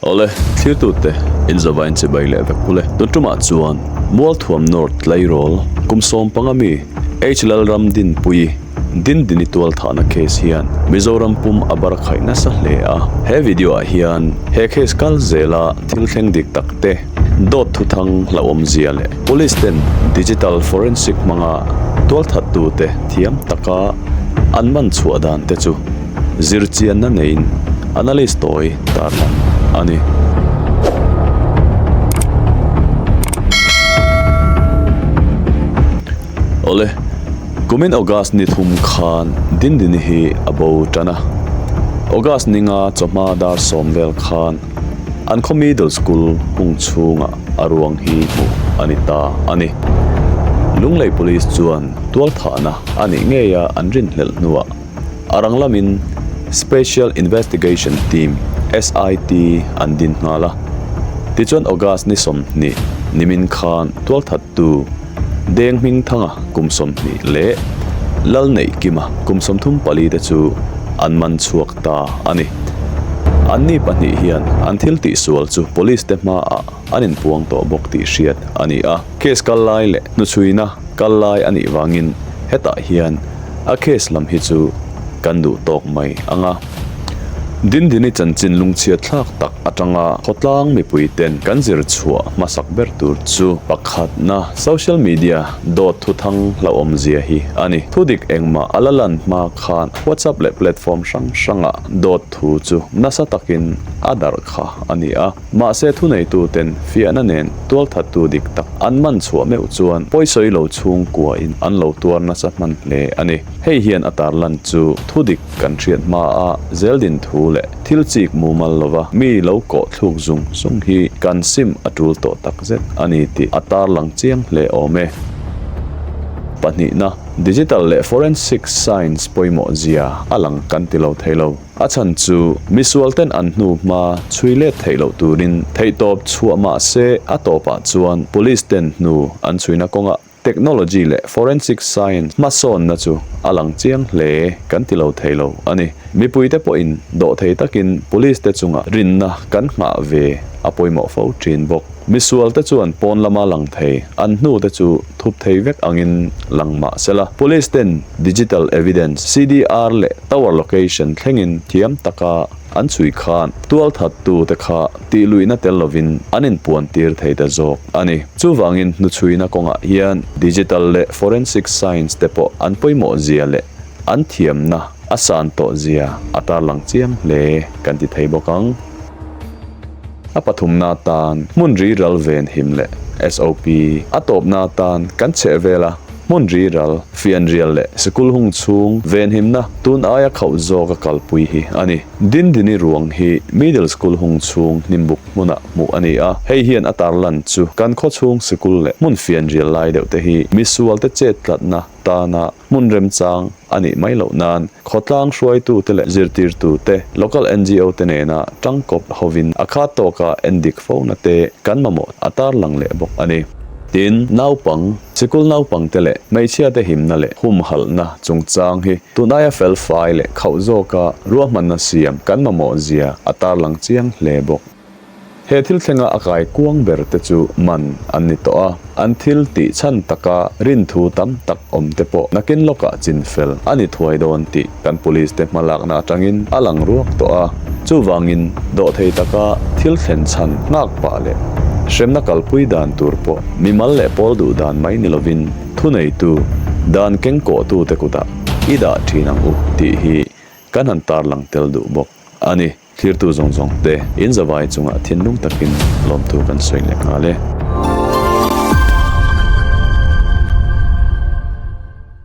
Awle, thlirtute in zavain chibai leh vek ule. Tun tumah chuan Mualthuam North tleirawl kum 15 mi H Lalram Dinpuii Dindini tualthahna case hian Mizoram pum a bar khaih nasa hle a. He video ah hian he case kal zela thil thleng dik tak te, dawt thuthang hlauhawmzia leh Police ten digital forensic hmanga tualthattute thiam taka an man chhuah dan te chu zirchianna neiin analyst tawi tarlan a ni. Awle, kumin August ni thum khan Dindini hi a bo tan a. August ninga chawhma dar sawm vel khan an khaw middle school hung chhungah a ruang hi hmuh a ni ta a ni. Lunglei Police chuan tualthahna a nih ngeia an rinhlelh hnuah a rang lamin Special Investigation Team, SIT, an din nghal a. Tichuan August ni 20 nimin khan tualthattu Deng Hmingthanga kum 20 leh Lalneihkima kum 34 te chu an man chhuak ta a ni. Anni pahnih hian an thil tihsual chu Police te hmaah an inpuang tawh bawk tih hriat a ni a. Case kal lai leh hnuchhuina kal lai a nih vangin hetah hian a case lam hi chu kan duh tawk mai ang a. Dindini chanchin lungchhiat thlak tak atanga khawtlang mipui ten kan zir chhuah hmasak ber tur chu pakhatna social media dawt thuthang hlauhawmzia hi a ni. Thudik engmah a la lan hma khan WhatsApp leh platform hrang hrangah dawt thu chu nasa takin a darh kha a ni a. Mahse thuneituten fiahna nen tualthattu dik tak an man chhuah meuh chuan pawisawi lo chhungkuain an lo tuar nasa hman hle a ni. Hei hian a tarlan chu thudik kan hriat hmaa zeldin thu leh thil chik mumal lova mi lo kawh thluk zung zung hi kan sim a tul tawh takzet a ni tih a tarlang chiang hle awm e. Pahnihna, Digital leh forensic science pawimawh zia a lang kan ti lo thei lo. A chhan chu misual ten an hnu hma chhui let theih loh turin theihtawp chhuah mah se a tawpah chuan police ten hnu an chhuina kawngah technology leh forensic science hmasawnna chu a lang chiang hle kan ti lo thei lo a ni. Mipuite pawhin dawhthei takin police te chungah rinna kan nghah ve a pawimawh fo thin bawk. Misual te chuan pawn lama lang thei an hnu te chu thup thei vek angin lang mah sela, Police ten digital evidence, CDR leh tower location thlengin thiam taka an chhui khan tualthattu te kha tihluihna tel lovin an inpuan tir thei ta zawk a ni. Chuvangin hnuchhuina kawngah hian digital leh forensic science te pawh an pawimawh zia leh an thiamna a san tawh zia a tarlang chiang hle kan ti thei bawk ang. A pathumna atan hmun ri ral ven him leh SOP a tawpna atan kan chheh vel a, hmun ri ral, fianrial leh sikul hung chhung ven himna tun aia khauh zawk a kalpui hi a ni. Dindini ruang hi Middle School hung chhung hnimbuk hmunah hmuh a ni a, hei hian a tarlan chu kan khaw chhung sikul leh hmun fianrial lai deuh te hi misualte chet tlatna tana Hmun remchang a nih mai loh nan khawtlang hruaitute leh zirtirtute, local ngo te nena tangkawp hovin a khat tawka endik fona te kan mamawh a tarlang leh bawk a ni. Tin, naupang, sikul naupangte leh hmeichhiate himna leh humhalhna chungchang hi tunaia felfai leh khauh zawka ruahmanna siam kan mamawh zia a tarlang chiang hle bawk. He thil thlenga a kai kuang ber te chu man an ni tawh a, an thil tih chhan taka rinthu tam tak awm te pawh nakin lawkah chin fel a ni thuai dawn tih kan police te hmalakna atangin a lang ruak tawh a. Chuvangin dawhthei taka thil thlen chhan nghak pah leh hremna kalpui dan tur pawh mimal leh pawl duh dan mai ni lovin thuneitu dan kengkawhtu te kutah i dah thin ang u tih hi kan han tarlang tel duh bawk a ni. Thirtu zawng zawng te in zavai chungah thinlung takin lawmthu kan sawi leh nghal e.